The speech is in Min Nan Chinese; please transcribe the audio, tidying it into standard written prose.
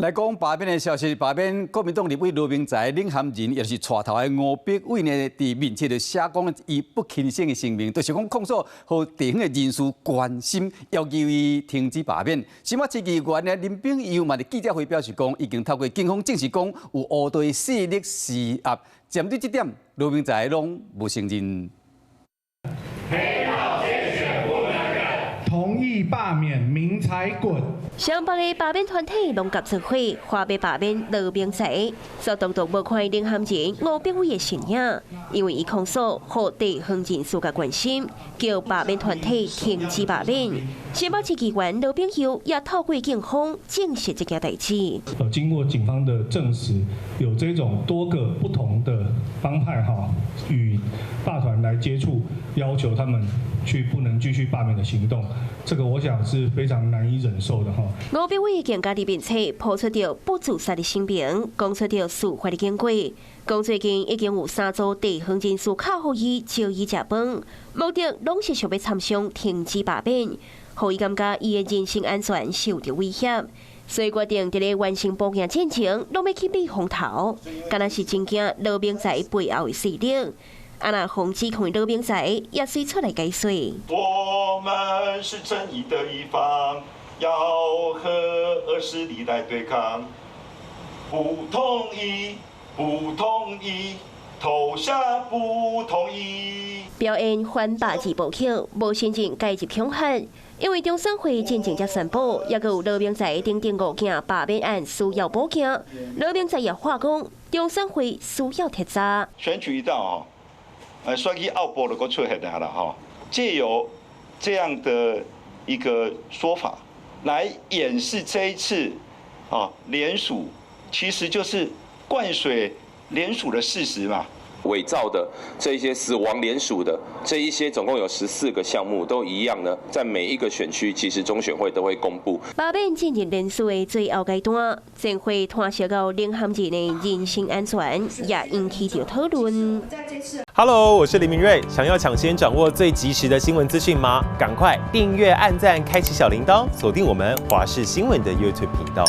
來講罷免的消息，罷免國民黨立委羅明才領銜人，也是帶頭的吳柏偉呢，佇面冊就寫講伊不輕生的聲明，就是講控訴予地方的人士關心，要求伊停止罷免。新北市議員呢林秉佑嘛佇記者會表示講，已經透過警方證實講有烏地勢力施壓，針對這點，羅明才攏無承認。同意罷免明才滾。雙北的罷免團體攏合作伙，話欲罷免羅明才，煞獨獨無看領銜人吳柏偉的身影，因為伊控訴予地方人士共關心，叫罷免團體停止罷免。新北市議員羅秉佑也透過警方證實這件代誌。經過警方的證實，有這種多個不同的幫派哈與罷團來接觸，要求他們去不能繼續罷免的行動，這個我想是非常難以忍受的哈。吳柏偉更加佇面冊拋出著不自殺的聲明，講出著事發的經過，講最近已經有三組地方人士敲予伊，招伊食飯，目的攏是想欲參商停止罷免，予伊感覺伊的人身安全受著威脅，所以決定佇咧完成報件進前，攏欲去避風頭，敢若是真驚羅明才背後的勢力。啊！若予指控羅明才也隨出來解說。我們是正義的一方，要和惡勢力來對抗。不同意，不同意，投下不同意。表演反罷二部曲，無承認介入恐嚇，因為中選會進前才宣布，猶閣有羅明才等等五件罷免案需要補件。羅明才也話講，中選會需要徹查。選舉一到哦，選舉奧步就閣出現啦吼，借由這樣的一個說法來掩飾這一次啊聯署，其實就是灌水聯署的事實嘛。偽造的這一些死亡聯署的這一些，總共有14個項目都一樣呢，在每一個選區，其實中選會都會公布。罷免進入連署的最後階段，戰火拖燒到領銜人的人身安全，也引起著討論。 Hello，我是林明瑞，想要搶先掌握最及時的新聞資訊嗎？趕快訂閱、按讚、開啟小鈴鐺，鎖定我們華視新聞的 YouTube 頻道。